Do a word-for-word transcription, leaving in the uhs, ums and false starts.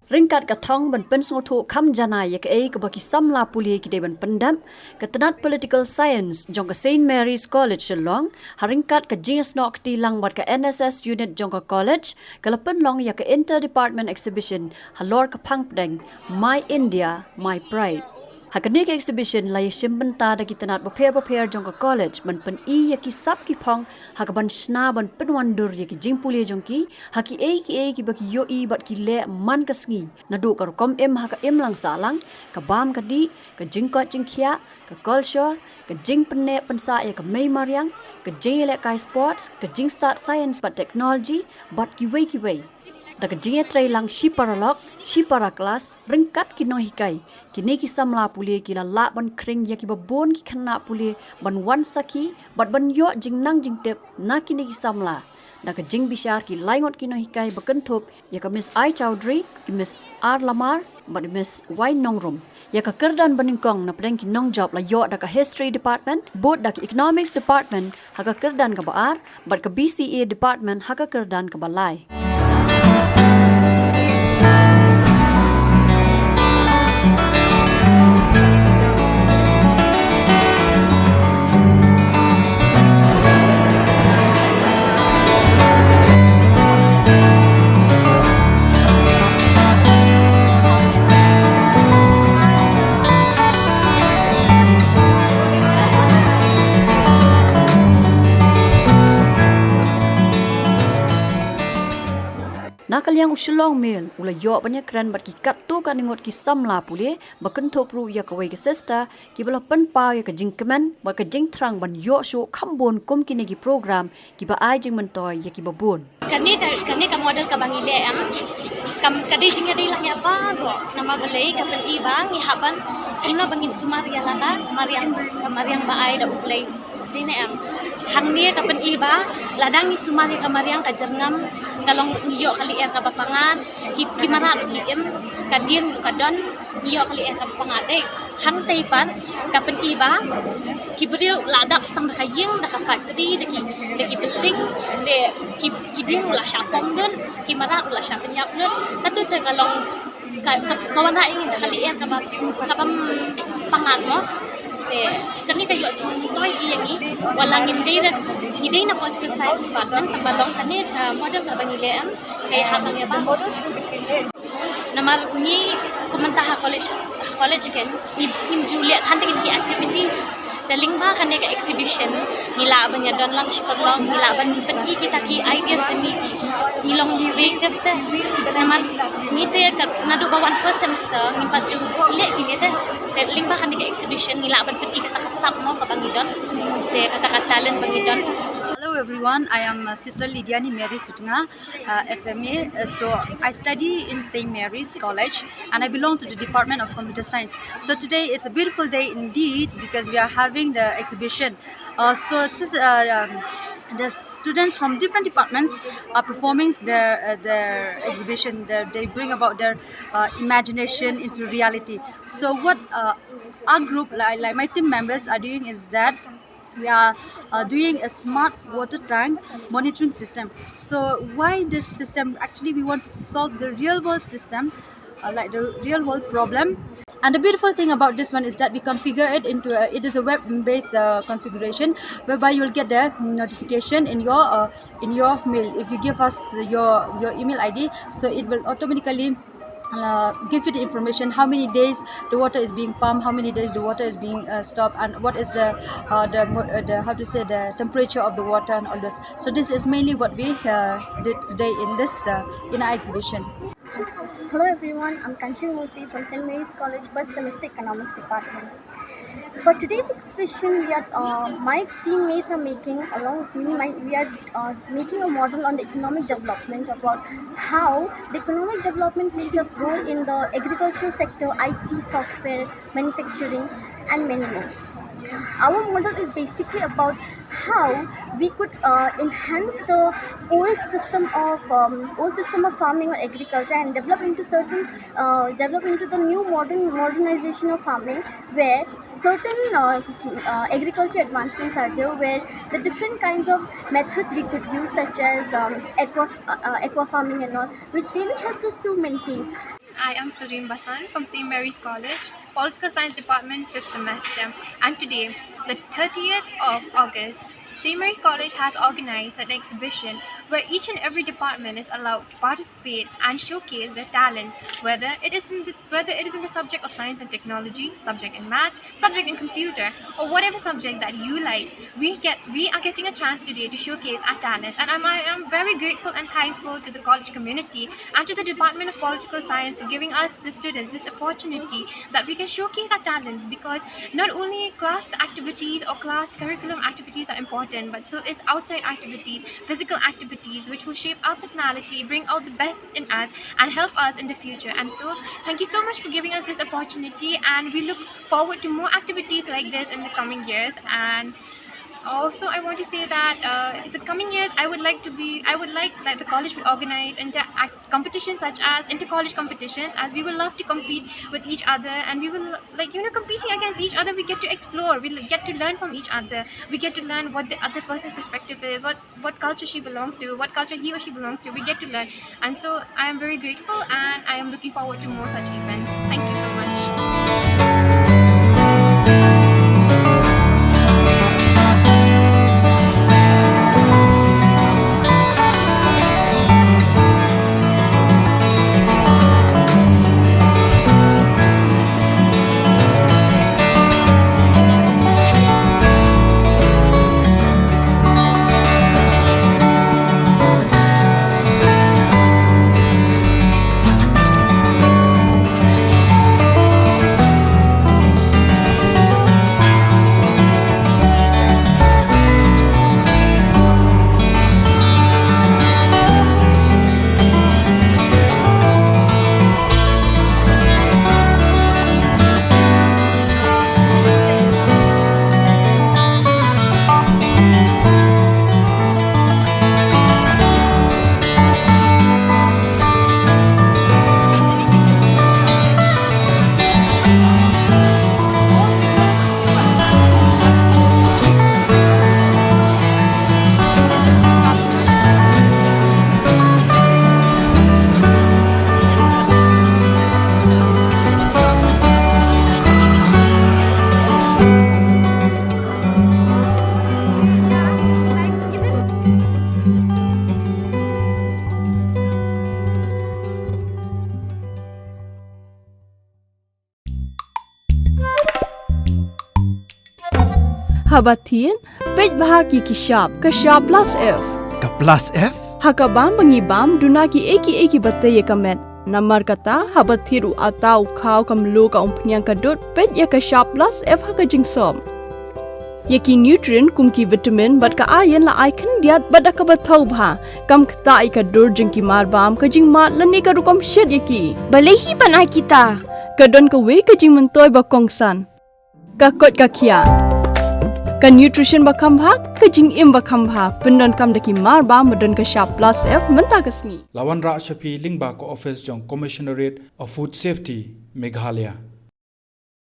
Ryngkat ka thong ban pynsngewthuh kham janai ïa kaei kaba ki samla pule ki dei ban pyndep, ka tnat Political Science jong ka Saint Mary's College Shillong, ha ryngkat ka jingïasnoh kti lang bad ka N S S unit jong ka college, ka la pynlong ïa ka Inter Department Exhibition halor ka phang pdeng My India, My Pride. Ha kane ka exhibition la ïashim bynta da ki tnat bapher bapher jong ka college ban pyni ïa ki sap ki phong ha kaban shna ban pynwandur ïa ki jingpule jong ki ha kiei kiei kiba ki ïohi bad ki leh man ka sngi, naduh ka rukom im ha ka imlang sahlang, ka bam ka dih, ka jingkoit jingkhiah, ka kolshor, ka jingpynneh pynsah ïa ka mei mariang, ka jingïalehkai sports, ka jingstad science bad technology, bad kiwei kiwei. Da ka jingïatreilang shi paralok, shi para klas ryngkat ki nonghikai, kine ki samla pule ki la lah ban khring ïa kiba bun ki khynnah pule ban wan sakhi bad ban ïoh jingnang jingtip na kine ki samla. Da ka jingbishar ki laingut ki nonghikai ba kynthup ïa ka Miss I Chowdhury, i Miss R Lamar bad i Miss Y Nongrum. Ïa ka kyrdan banyngkong na pdeng ki nongjop la ïoh da ka History Department, bud da ka Economics Department ha ka kyrdan kaba ar, bad ka B C A Department ha ka kyrdan kaba lai. Na ka liang u Shillong Mail u la ïoh ban ïakren bad ki katto katne ngut ki samla pule ba kynthup ruh ïa kawei ka sister kiba la pynpaw ïa ka jingkmen bad ka jingthrang ban ïoh shuh kham bun kum kine ki program kiba ai jingmyntoi ïa kiba bun. Kane ka, kane ka model kaba ngi leh em, kam, ka dei jingïadei lang ïa baroh, namar balei ka pyni ba ngi hap ban kumno ba ngin sumar ïa la ka mariang, ka mariang ba ai da U Blei. Dei ne em. Hangne ka pyni ba lada ngi sumar ïa ka mariang ka jyrngam, ka long ngi ïoh ka lyer kaba pyngngad, ki, ki mrad ki im, ka dieng ruh ka don, ngi ïoh ka lyer kaba pyngngad dei. Hangtei pat ka pyni ba ki briew la dap stang da ka ïing, da ka factory, da ki, da ki building, da ki, ki dieng ruh la shah pong lut, ki mrad ruh la shah pynïap lut. Kato te ka long ka, ka, ka wanrah ïa ngi da ka lyer kaba, kaba pyngngad mo. Te kane ka ïoh jingmyntoi ïa ngi, wat la ngim dei da, ngi dei na Political Science Department, tang ba long kane, eh, model kaba ngi leh em, ka ïahap lang ïa baroh. Namar ngi kum mynta ha college, ha college kan, ngi, ngim ju leh than te ki activities. Te lyngba kane ka exhibition, ngi lah ban ïadon lang shi paralok, ngi lah ban pyni kita ki ideas jong ngi, ki, ngi long creative te. Namar ngi te ka, naduh ba wan first semester, ngim pat ju leh kine te. Te lyngba kane ka exhibition, ngi lah ban pyni kata ka sap mo kaba ngi don. Te kata ka talent ba ngi don. Hello everyone, I am, uh, Sister Lidiani Mary Sutnga, uh, F M A. Uh, so I study in Saint Mary's College and I belong to the Department of Computer Science. So today it's a beautiful day indeed because we are having the exhibition. Uh, so sis-, uh, um, the students from different departments are performing their, uh, their exhibition. Their, they bring about their, uh, imagination into reality. So what, uh, our group, like, like my team members are doing is that we are, uh, doing a smart water tank monitoring system. So why this system? Actually, we want to solve the real world system, uh, like the real world problem. And the beautiful thing about this one is that we configure it into a, it is a web-based, uh, configuration whereby you'll get the notification in your, uh, in your mail if you give us your, your email I D. So it will automatically uh, give you the information how many days the water is being pumped, how many days the water is being, uh, stopped, and what is the, uh, the mo- uh, the, how to say, the temperature of the water and all this. So this is mainly what we, uh, did today in this, uh, in our exhibition. Hello everyone, I'm Kanchan Murthy from Saint Mary's College, first semester economics department. For today's exhibition, we are, uh, my teammates are making, along with me, my, we are, uh, making a model on the economic development, about how the economic development plays a role in the agricultural sector, I T, software, manufacturing, and many more. Our model is basically about how we could, uh, enhance the old system of, um, old system of farming or agriculture and develop into certain, uh, develop into the new modern modernization of farming, where certain, uh, uh, agriculture advancements are there, where the different kinds of methods we could use, such as, um, aqua uh, uh, aqua farming and all, which really helps us to maintain. I am Surim Basan from St. Mary's College, Political Science Department, fifth semester. And today, the thirtieth of August, St. Mary's College has organized an exhibition where each and every department is allowed to participate and showcase their talents, whether it is in the, whether it is in the subject of science and technology, subject in maths, subject in computer, or whatever subject that you like. We get we are getting a chance today to showcase our talents, and I'm, I am very grateful and thankful to the college community and to the Department of Political Science for giving us, the students, this opportunity that we can showcase our talents, because not only class activities or class curriculum activities are important, but so is outside activities, physical activities, which will shape our personality, bring out the best in us, and help us in the future. And so, thank you so much for giving us this opportunity, and we look forward to more activities like this in the coming years. And also, I want to say that, uh, the coming years, I would like to be, I would like that the college would organize inter- act- competitions such as inter-college competitions, as we will love to compete with each other, and we will, like, you know, competing against each other, we get to explore, we l- get to learn from each other, we get to learn what the other person's perspective is, what what culture she belongs to, what culture he or she belongs to. We get to learn. And so I am very grateful, and I am looking forward to more such events. Thank you so much. Haba thied, peit bha ki ki shap, ka shap plus F. Ka plus F? Ha ka bam ba ngi bam, duna ki ei ki ei ki ba tei ïa ka met. Namar kata, haba thied u ata, u khaw, ka mluh, ka umphniang, ka dud, peit ïa ka shap plus F ha ka jingsop. Ïa ki nutrient kum ki vitamin bad ka iron la ai khyndiat bad da kaba thaw bha. Kam ktah ïa ka dur jong ki mar bam, ka jingmad lane ka rukom shet ïa ki. Balei hi ban ai kita? Ka don kawei ka jingmyntoi ba kongsan. Ka koit ka khiah. Ka nutrition ba kham bha, ka jingim ba kham bha. Pyndonkam da ki mar bam ba don ka shap plus F mynta ka sngi. La wanrah sha phi lyngba ka office jong Commissionerate of Food Safety, Meghalaya.